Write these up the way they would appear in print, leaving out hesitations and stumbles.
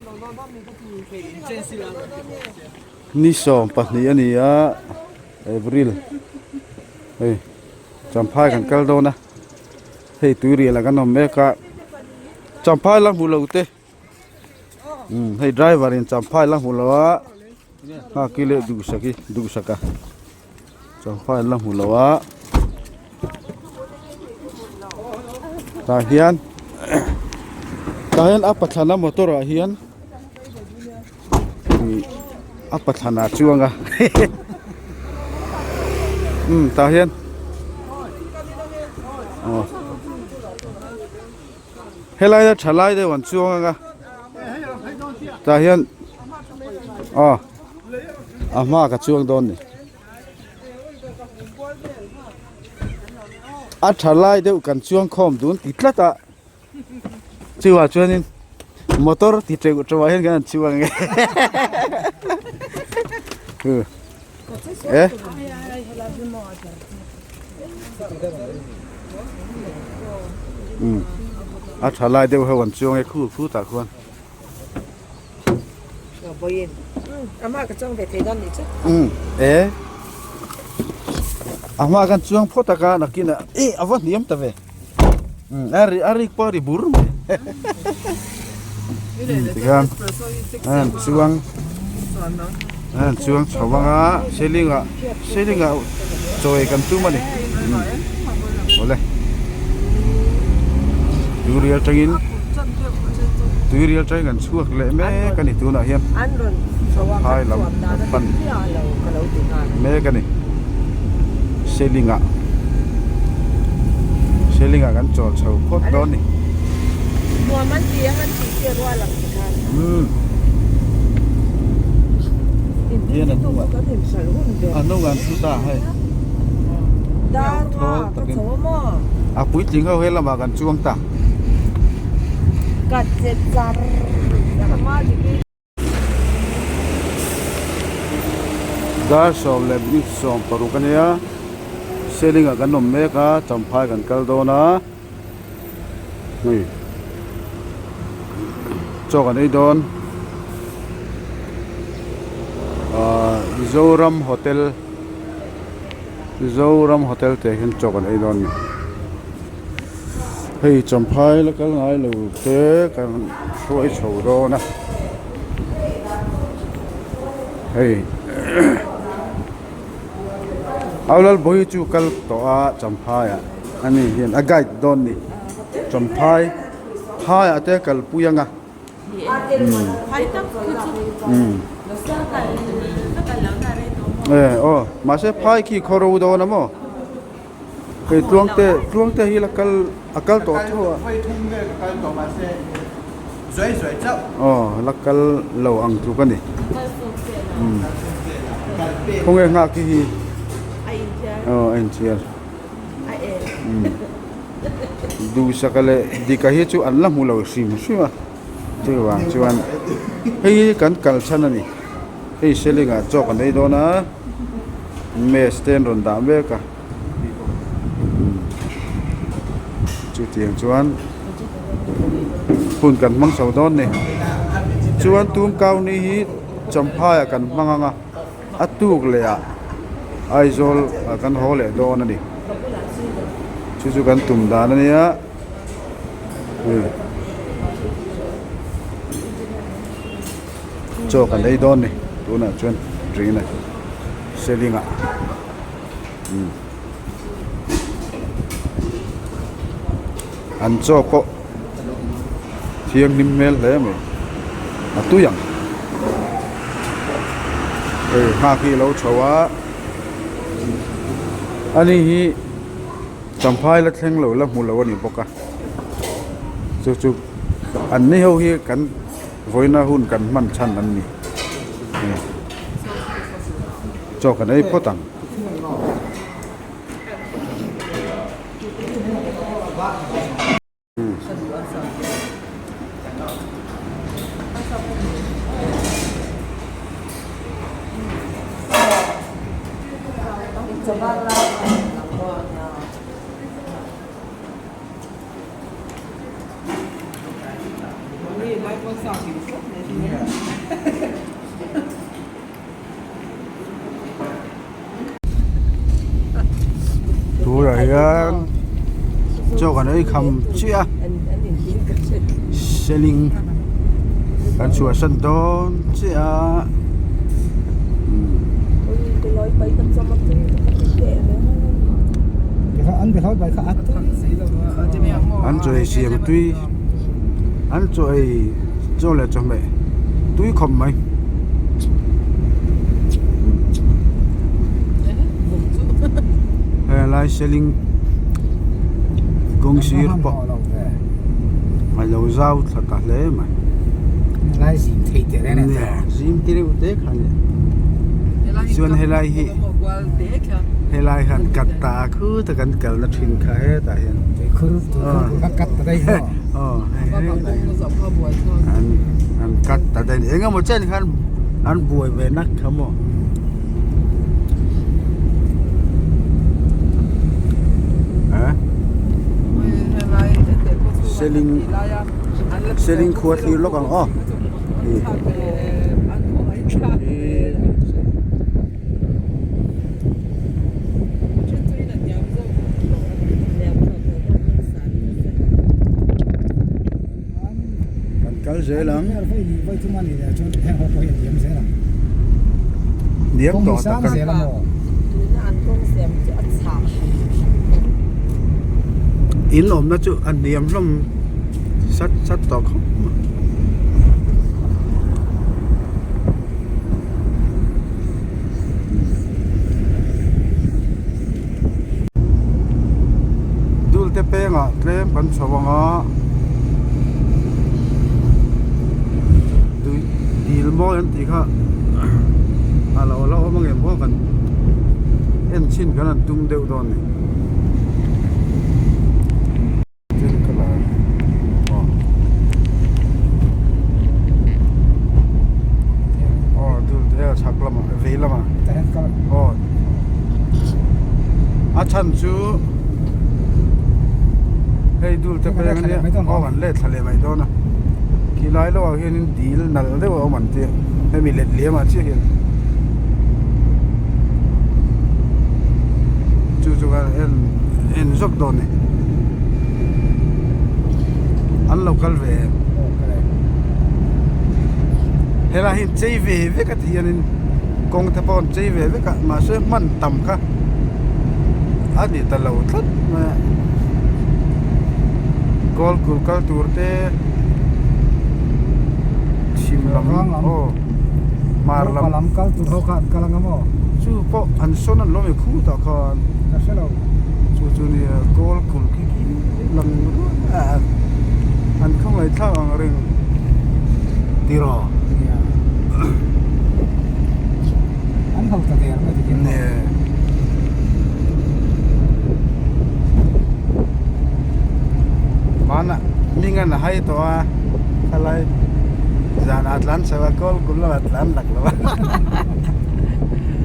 Ni 12 a ni a April hei Champhai kan kal dawn a hei tuirial ah kan awm mek a Champhai la hmu lo te umm hei driver in Champhai la hmu lo a nghak i leh duhsak hi duhsak a Champhai la hmu lo a tah hian tah hian a pathlana motor ah hian ih a pathlana a chuang a umm tah hian aw helaia thalai deuh an chuang ang a tah hian aw a hma ka chuang dawn ni. A tha lai deuh kan chuang khawm dun ti tlat a chuvah chuanin motor ti teuh teuh ah hian kan han chuang ang e e umm a tha lai deuh ho an chuang e khu khu tah khuan. Umm e a hma kan chuang phawt tak a nakin ah eh a va hniam ta ve umm a ri a rik pawh a ri bur mai umm tikhian a han chuang a han chuang chho vang a ceiling ah ceiling ah chaw ei kan tum a ni umm awle tuirial tangin tuirial tangin kan chhuak leh mek a ni tunah hian phai lam kan pan mek a ni ceiling ah ceiling ah kan chawl chho phawt dawn a ni. Hian a hnungah a hnungah an thu ta hei thawl takin a puitling ho he lamah kan chuang ta. Dar 16 a nia ceiling ah kan awm mek a champhai kan kal dawn a hei chaw kan ei dawn ahh Mizoram hotel Mizoram hotel tih ah hian chaw kan ei dawn a ni hei champhai la kal ngai lo te kan hruai chho dawn a hei Aulalbawi chu kal tawh a champhai ah. Ani hian a guide dawn ni Champhai phaiah te kalpui anga umm e aw mahse phai khi khaw ro dawn a maw hei tluangte tluangte hi la kal a kal tawh tho a aw la kal lo ang tluk a ni umm khawnge nghak khi hi aw a inchhiar. Duhsaka leh Dika hi chu an la hmu lo hrim hrim a chuvang chuan hei hi kan kal chhan a ni hei ceiling ah chaw kan ei dawn a mess te an rawn dah mek a chutiang chuan hun kan hmang chho dawn a ni chuan tum kau ni hi champhai ah kan hmang ang a. A tuk leh ah Aizawl ah kan haw leh dawn a ni. Chu chu kan tum dan a nia. Chaw kan ei dawn a ni tunah chuan rin a ceiling ah. An chaw pawh thianghlim hmel hle mai a tui ang hei nghak hi a lo chho a ani hi champhai la thleng lo la hmu lo a ni bawk a chu chu an ni ho hi kan vawiina hun kan hman chhan an ni chaw kan ei phawt ang. Tunah hian chaw kan ei kham chiah a seling kan chhuahsan dawn chiah a. An chaw ei siam tui an chaw ei chaw leh chawhmeh tui khawp mai. Helai seling kawng sir pawh a lo zau thla ta hle mai. Zim te reuh te kha nia chuan helai hi helai han kat ta khut a kan kalna thin kha hetah hian aw an an kat ta daih eng emaw chen khan an buai ve nak kha maw. Seling seling khua thlir lawk ang aw. Kan kal zel ang. Diam tawh tak a. In awmna chu a hniam hlawm sat sat tawh khawp mai. Dulte pengah tlem kan chho ang a tui dil mawi an tih kha a lo la awm ang em aw kan en chhin kan han tum deuh dawn a ni. Thil ka la aw aw dul te a chhak lamah vei lamah aw a chhan chu hei dul te peng ania aw an let thla leh mai dawn a khilai lo ah hianin dil nalh deuh a awm an tia hemi let liam ah chiah hian chu chu kha en en zawk dawn a ni. An lo kal ve em? Helai hi chei ve vek a ti hianin kawng te pawh an chei ve vek a mahse hman tam kha a ni ta lo tlat mai a kawl kul kal tur te chhim lam aw hmar lam kal tur ho kha an kal anga maw chu pawh an sawn an lo awm khut ah khan ka hre lo. Chu chu nia kawl kul khi khi lang rual a an khawngaih thlak ang reng tiraw nia an ho ta der mai tikin nia mana mingan a hai tawh a khalai zanah tlan chho a kawl kul lamah tlan lak lo a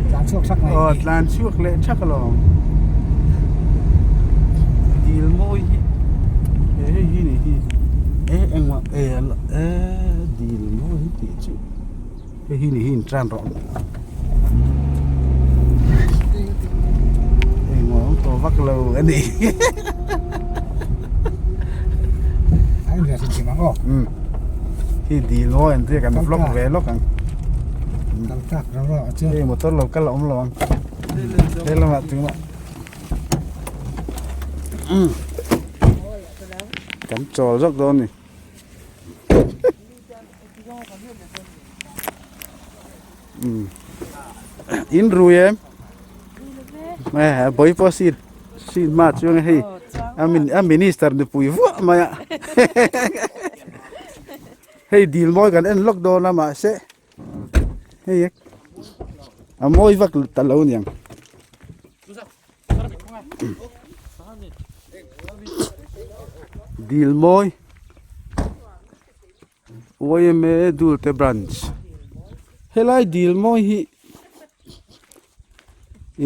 tlan chhuak thak mai aw tlan chhuak leh thak alawm dil mawi hi he hei hi ni hi e engmah e e dil mawi hi tih chu hei hi ni hi in tan rawh engmah awm tawh vak lo a ni a in ve hrim hrim ang aw hi dil mawi an tia kan vlog ve lawk ang. Kal tak ro ro a chu. Hei motor lo kal a awm lo ang. He lamah tunah. Kan chawl zawk dawn ni. In rui em? Eh, boi pawh sin sin hma chuang hei a minister nupui vuah mai a. Hei dil mawi kan en lawk dawn a mahse hei a mawi vak ta lo niang. Dil mawi YMA Dulte branch helai dil mawi hi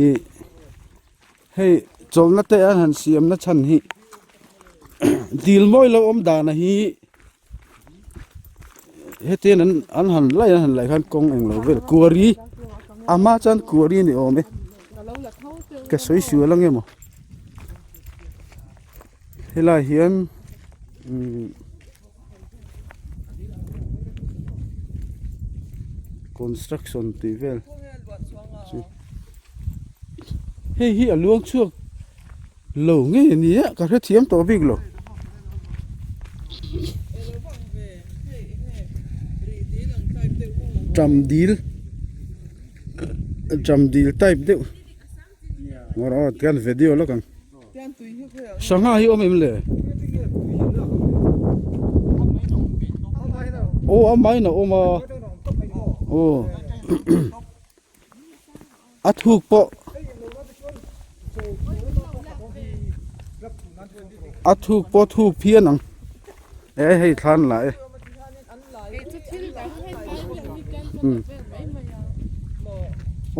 ih hei chawlhna te an han siamna chhan hi dil mawi lo awm dana hi. Hetian an an han laih an han laih khan kawng englo vel quarry a hma chuan quarry a ni awm e ka sawi sual ang emaw helai hian umm construction tih vel chu hei hi a luang chhuak. Lo ngei a ni a, ka hrethiam tawh bik lo. Ṭam dil, ṭam dil type deuh. Ngawr aw tian video lawk ang. Sangha hi awm em le? Aw a main a awm a. Aw. A thuk pawh a thuk pawh thuk phian ang e hei thlan lah e umm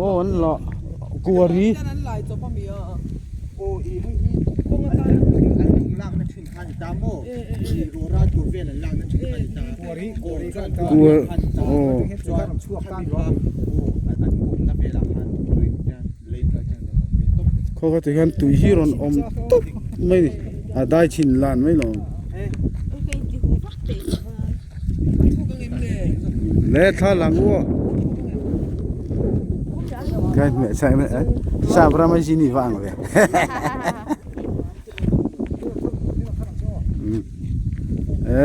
aw an la kuari kuar aw. Khaw kha ti hian tui hi rawn awm tawp mai ni a dai chhin lan mai lo le thla lang u aw kai hmeh chak na sap ram a zin i vang ve e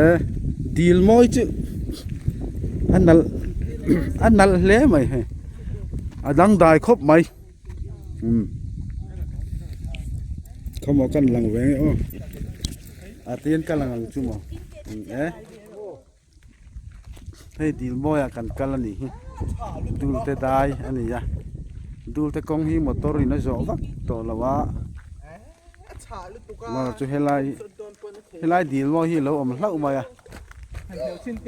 dil mawi chu a nalh a nalh hle mai hei. A dangdai khawp mai umm khawmaw kan lang ve nge aw a tian ka lang ang chu maw e hei dil mawiah kan kal a nih hi dul te dai a ni a dul te kawng hi motor in a zawh vak tawh lo a maw chu helai helai dil mawi hi a lo awm hlauh mai a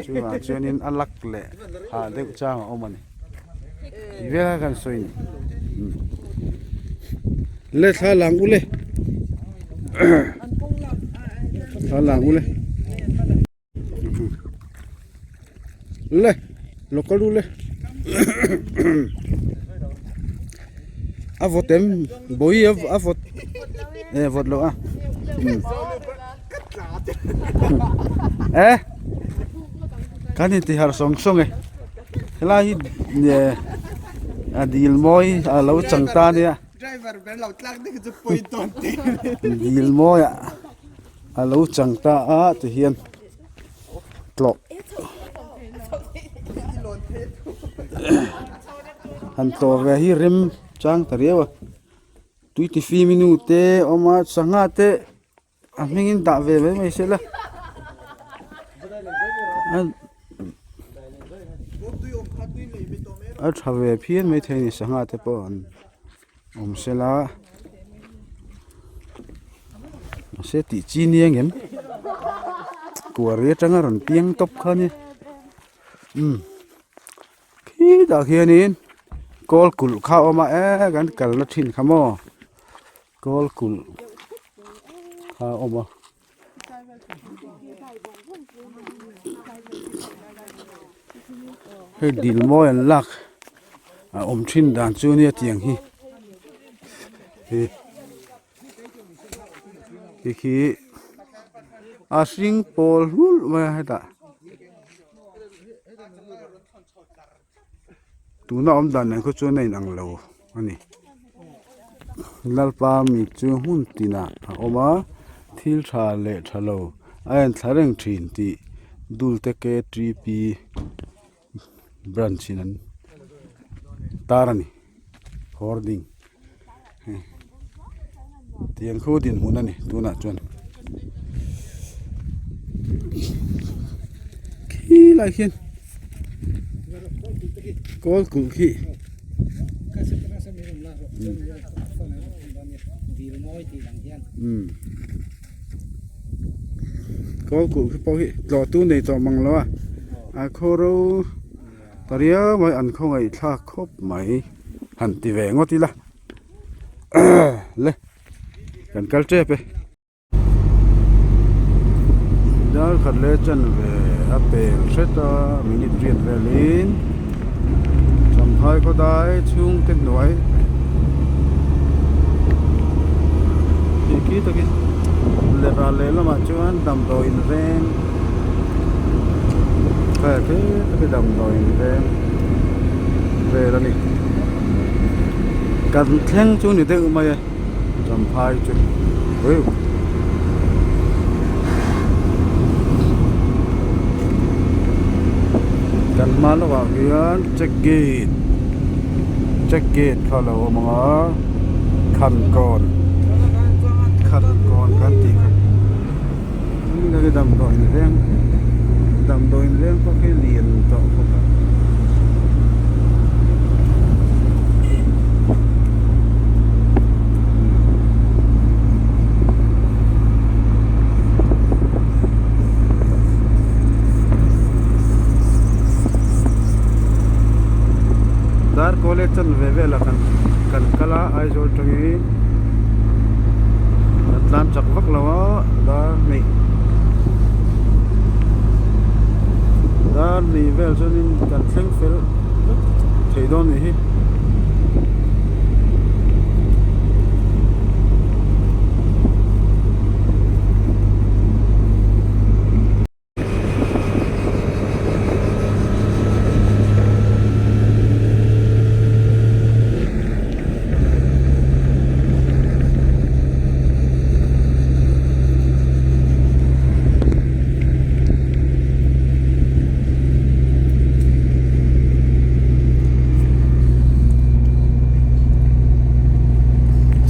chuvang chuanin a lak leh hah deuh chang a awm a ni. Tih vel kha kan sawi ni le thla lang u le thla lang u le le local u le a vawt em bawi a vawt e vawt lo a e kan intihar sawng sawng e. Helai hi a dil mawi a lo chang ta nia dil mawi a lo chang ta a ti hian tlawh han tlawh ve hi rem chang ta riau a tui ti fim i nu te awm a sangha te. A hmingin dah ve mai mai sela a tha ve phian mai thei a ni sangha te pawh an awm sela mahse tih chi nia ngem kuari atanga rawn piang tawp kha nia umm khitah khianin kawl kulh kha a awm a e kan kalna thin kha maw. Kawl kulh kha a awm a. Hei dil mawi an lak a awm thin dan chu nia tiang hi hi khi khi a hring pawl hlulh mai a hetah. Tuna awm dan nen khaw chuan a inang lo a ni Lalpa mi chu hmun tinah a awm a thil tha leh tha lo a en thla reng thin tih Dulte K T P branch in an tar a ni hoarding tiang khu dinhmun a ni tunah chuan khilai khian kawl kulh khi umm kawl kulh khi pawh hi tlawh tu nei tawh mang lo a a khaw ro ta riau mai an khawngaih thlak khawp mai han ti ve ngawt ila. Le kan kal tep e dar khat leh chan ve. a pel hret a minute riat velin Champhai khawdai chhungte hnuai tih khi takin leh ral lehlamah chuan damdawi in veng hei khi khi damdawi in veng vel a ni kan thleng chu ni deuh mai e. Champhai chu Kan hma lawkah hian check gate check gate kha a lo awm ang a Khankawn Khankawn kan tih kha Damdawiin veng damdawiin veng pawh khi lian tawh khawp a. Dar college chanve velah kan kan kal a Aizawl tangin kan tlan chak vak lo a dar hnih dar hnih vel chuanin kan thleng fel vek thei dawn nih hi.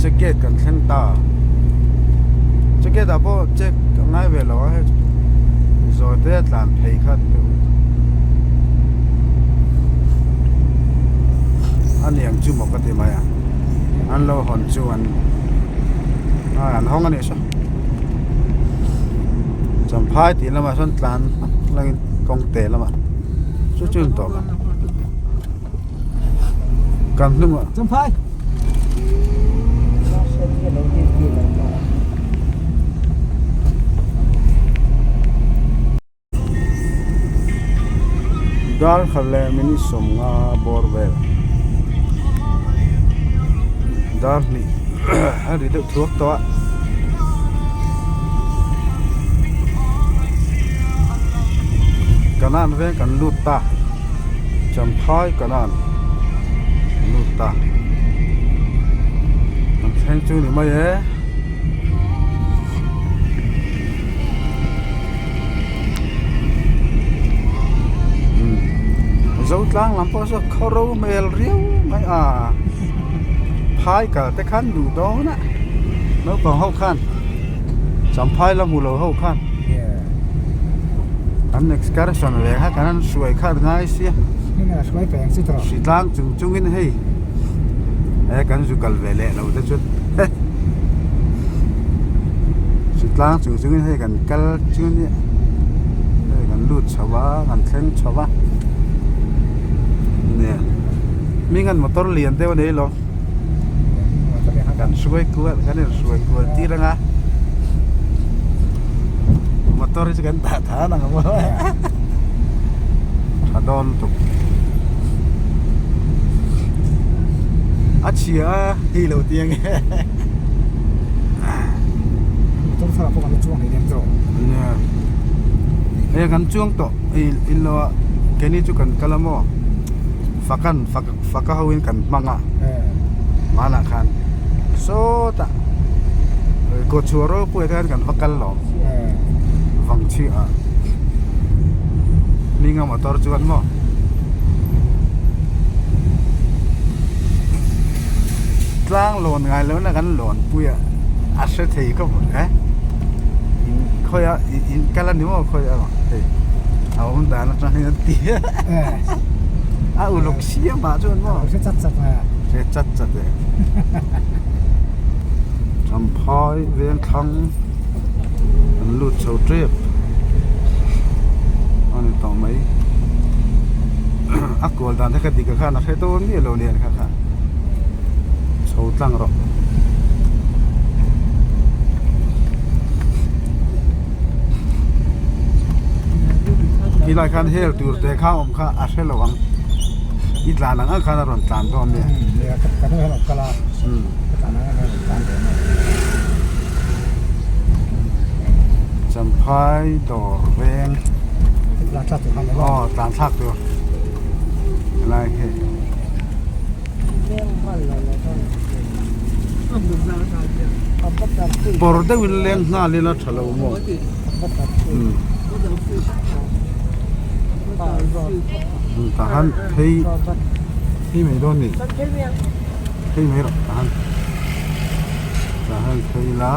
Check gate kan thleng ta check gate ah pawh check a ngai ve lo a hei zawi te a tlan phei kha an ti a niang chu maw ka ti mai a an lo hawn chu an an hawng a nih saw Champhai tih lamah sawn tlan langin kawng te lamah chu chu an tawp a kan hnungah Champhai Dar khat leh minute sawmnga bawr vel dar hnih a ri deuh thuak tawh a. Kanan veng kan lut ta Champhai kanan kan lut ta kan thleng chu ni mai e. Zotlang lam pawh saw khaw ro hmel riau mai a phai kal te khan duh dawn a naupang ho khan champhai la hmu lo ho khan an excursion ve kha kan han hruai kha an ngai sia hritlang chung chungin hei he kan zu kal ve leh lo te chu hritlang chung chungin hei kan kal chu nia hei kan lut chho a kan thleng chho a nia hming an motor lian deuh a nei lo kan hruai kual kan inhruai kual tir anga motor hi chu kan dah than ang maw tha dawn lutuk a chhia a hi lo ti ange motor thar ah pawh kan la chuang thei em chu nia hei kan chuang tawh hei in lo a keini chu kan kal a maw fakan fak faka ho in kan hmang a hmanah khan sawtah kawchhuah ropui ah te khan kan va kal lo vang chhiah ah hminga motor chuan maw tlang lawn ngai lo na kan lawn pui a a hre thei khawp ang e in khawi a in kal a ni maw khawi a hei a awm dan atang hian an ti a a uluk siam ah chuan maw hre chat chat a hre chat chat e Champhai veng thlang an lut chho tep a ni tawh mai a kual dan te kha dik ah khan a hre dawn miah lo nen kha kha chho tlang rawh. Khilai khan hel tur te kha awm kha a hre lo ang. I tlan ang ang khan a rawn tlan dawn nia. Champhai dawr veng aw tlan thlak tur helai hi. Bawr deuhin leng nghal ila tha lo maw? Tah han phei phei mai dawn ni phei mai rawh tah han tah han phei ila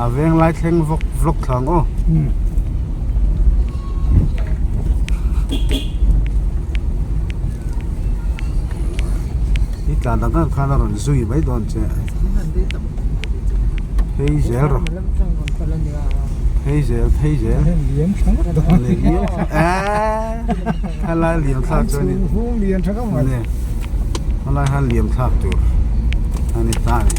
a veng lai thleng vawk vlog thla ang aw. I tlan dang dang khan a rawn zui mai dawn che phei zel rawh phei zel phei zel helai liam thlak chuan in helai han liam thlak tur a ni ta a ni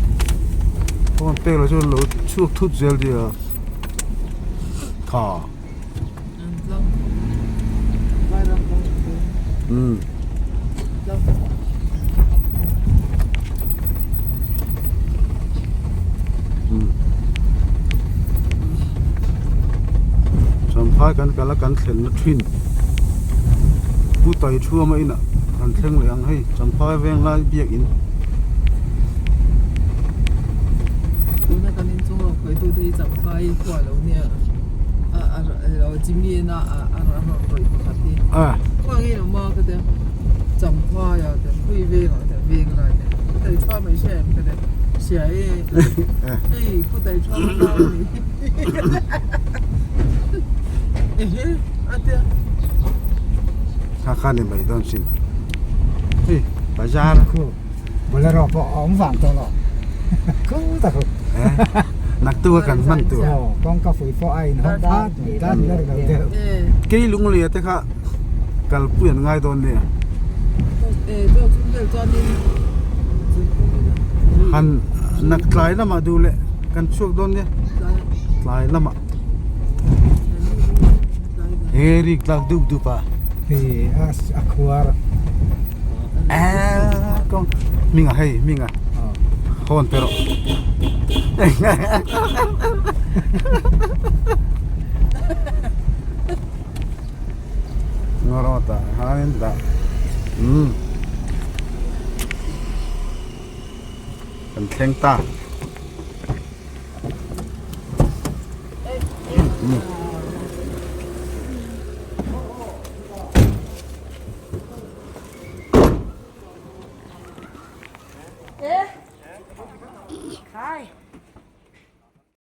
phone pek loh chuan lo chhuak thut zel nia tha. Umm. Champhai kan kal a kan thlenna thin Pu Taithuama inah kan thleng leh ang hei Champhai Venglai biakin. Tuna kan inchung rawh khawitute hi Champhai khua lo nia a Jimmy ina a rawn rawih pakhat hi khuang in awm a ka tia Champhai ah te khawi veng ah te veng lai te Pu Taithuama i hria em ka tia hria e hei Pu Taithuama nau a ni ehe a tia. Kha kha ni mai dawn sin hei bazar. Bolero pawh a awm vang tawh lo khu ta khu naktu a kan hman tur kawngka fui pawh a in hawng phat mai ta ni lo deuh kei lunglia te kha kalpui an ngai dawn nia han nak tlai lamah duh leh kan chhuak dawn nia tlai lamah he rik tlak dup dup a hei a khuar Eee kawng hming ah hei hming ah hawn pe rawh ngaw rawh tah hian dah umm kan thleng ta.